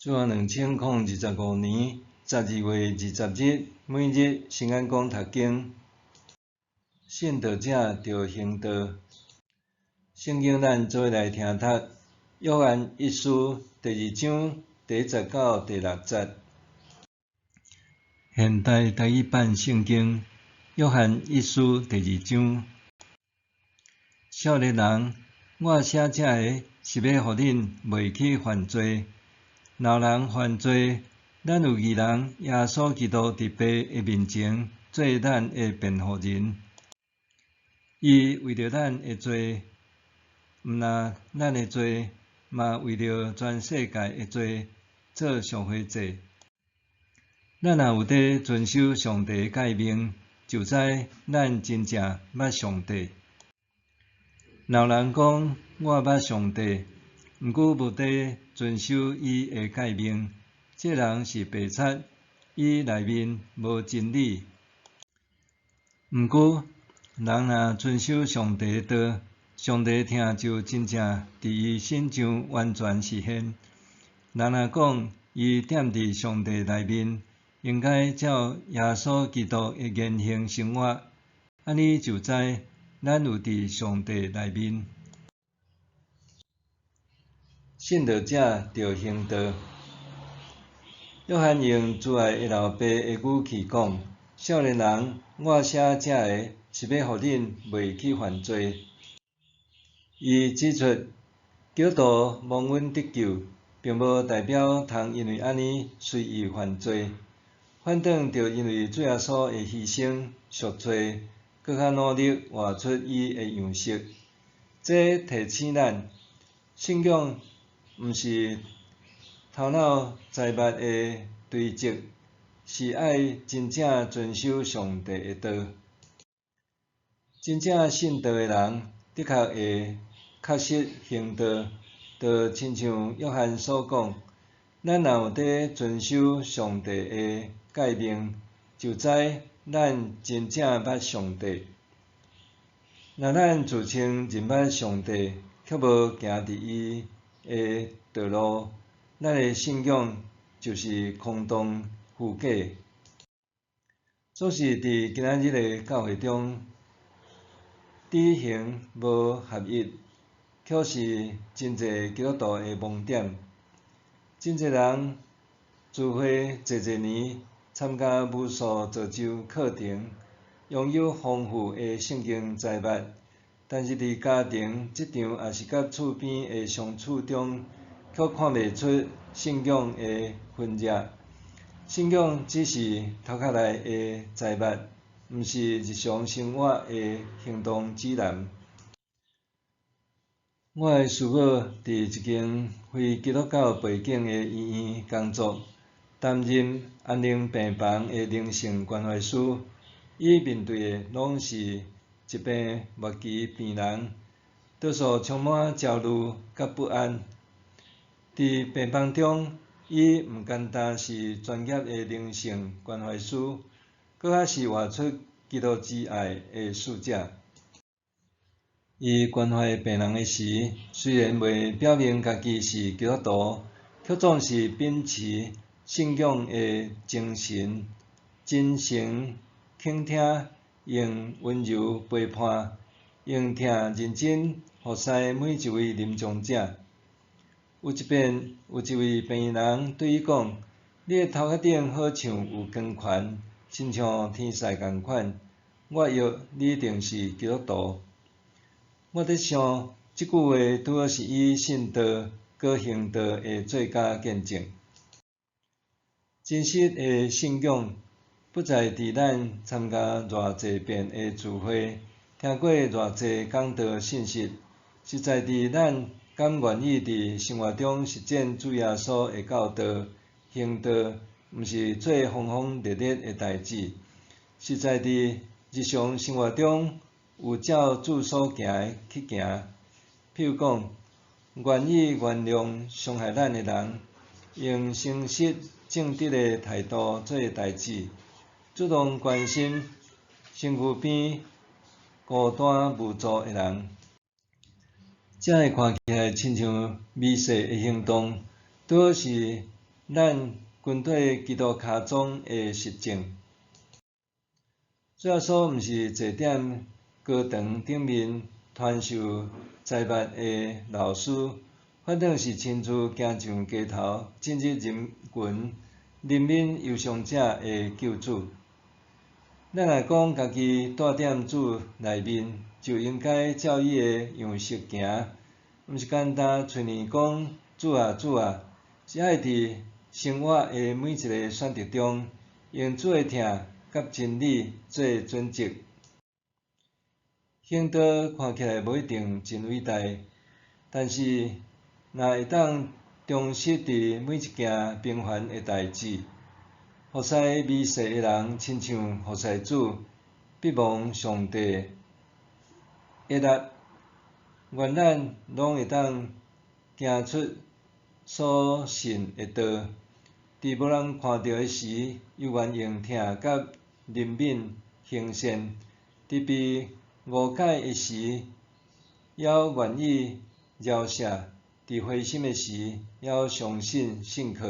主後2025年12月20日，每日新眼光讀經，信道者著行道。聖經咱做伙來聽讀，約翰一書第二章第一節到第六節。現代台語版聖經，約翰一書第二章。少年人，我寫這个是欲予恁袂去犯罪。若有人犯罪，咱有義人耶穌基督佇父的面前做咱的辯護人。伊為著咱的罪，毋但咱的罪，嘛為著全世界的罪做贖回祭。咱若有佇遵守上帝的誡命，就知咱真正捌上帝。若有人講我捌上帝，毋過無佇遵守伊的誡命，這人是白賊，伊內面無真理。毋過，人若遵守上帝的道，上帝的疼就真正佇伊身上完全實現。人若講伊踮佇上帝內面，應該照耶穌基督的言行生活，按呢就知咱有佇上帝內面。信道者著行道。約翰用慈愛的老爸的語氣講：少年人，我寫這个是欲予恁袂去犯罪。伊指出，基督徒蒙恩得救，並無代表通因為按呢隨意犯罪，反轉著因為主耶穌的犧牲贖罪，閣較努力活出伊的樣式。這提醒咱，信仰毋是頭腦知捌的堆積，是愛真正遵守上帝的道。真正信道的人，的確會確實行道，就親像約翰所講：咱若有佇遵守上帝的誡命，就知咱真正捌上帝。若咱自稱認捌上帝，卻無行佇伊的道路，咱的信仰就是空洞虛假。總是佇今仔日的教會中，知行無合一，卻是真濟基督徒的盲點。真濟人聚會濟濟年，參加無數造就課程，擁有豐富的聖經知捌，但是佇家庭、職場抑是佮厝邊的相處中，卻看袂出信仰的痕跡。信仰只是頭殼內的知捌，毋是日常生活的行動指南。我的師母佇一間非基督教背景的醫院工作，擔任安寧病房的靈性關懷師。伊面對的攏是疾病末期病人，多數充滿焦慮佮不安。佇病房中，伊毋單單是專業的靈性關懷師，閣較是活出基督之愛的使者。伊關懷病人的時，雖然袂表明家己是基督徒，卻總是秉持信仰的精神，真誠傾聽，用溫柔陪伴，用疼認真服侍每一位臨終者。有一遍，有一位病人對伊講：你的頭殼頂好像有光環，親像天使仝款。我臆你一定是基督徒。我佇想，這句話拄好是伊信道閣行道的最佳見證。真實的信仰，不在佇咱參加偌濟遍的聚會，聽過偌濟講道信息，實在佇咱敢願意佇生活中實踐主耶穌的教導、行道，毋是做轟轟烈烈的代誌，實在佇日常生活中有照主所行的去行。譬如講，願意原諒傷害咱的人，用誠實正直的態度做代誌，主動關心身軀邊孤單無助的人。這个看起來親像微細的行動，拄好是咱跟綴基督跤蹤的實證。主耶穌毋是坐踮高堂頂面傳授財物的老師，反轉是親自行上街頭，進入人群，憐憫憂傷者的救主。咱若講家己蹛踮主內面，就應該照伊的樣式行，毋是干焦喙爾講主啊主啊，是愛佇生活的每一個選擇中，用主的疼佮真理做準則。行道看起來無一定真偉大，但是若會當忠實佇每一件平凡的代誌，服侍微細的人，親像服侍主，必蒙上帝悅納。願咱攏會當行出所信的道，佇無人看著的時，猶願用疼佮憐憫行善；佇被誤解的時，猶願意饒赦；佇灰心的時，猶相信信靠，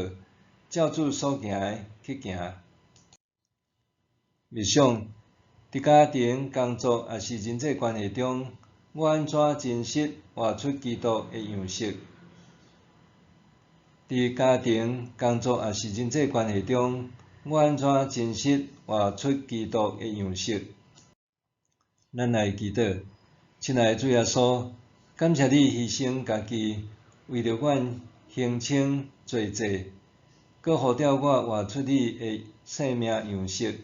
照主所行的去行。默想，佇家庭、工作抑是人際關係中，我按怎真實活出基督的樣式？佇家庭、工作抑是人際關係中，我按怎真實活出基督的樣式？咱來祈禱，親愛的主耶穌，感謝你犧牲家己，為著阮還清罪債，閣呼召我活出你的生命樣式。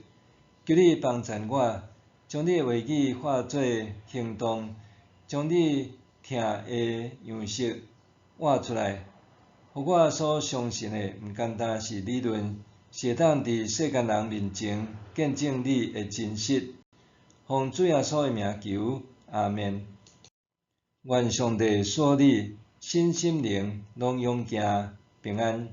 求你幫贊我，將你的話語化做行動，將你疼的樣式活出來，予我所相信的，毋干焦是理論，是會當佇世間人面前見證你的真實。奉主耶穌的名求，阿們。願上帝賜予你身心靈攏勇健平安。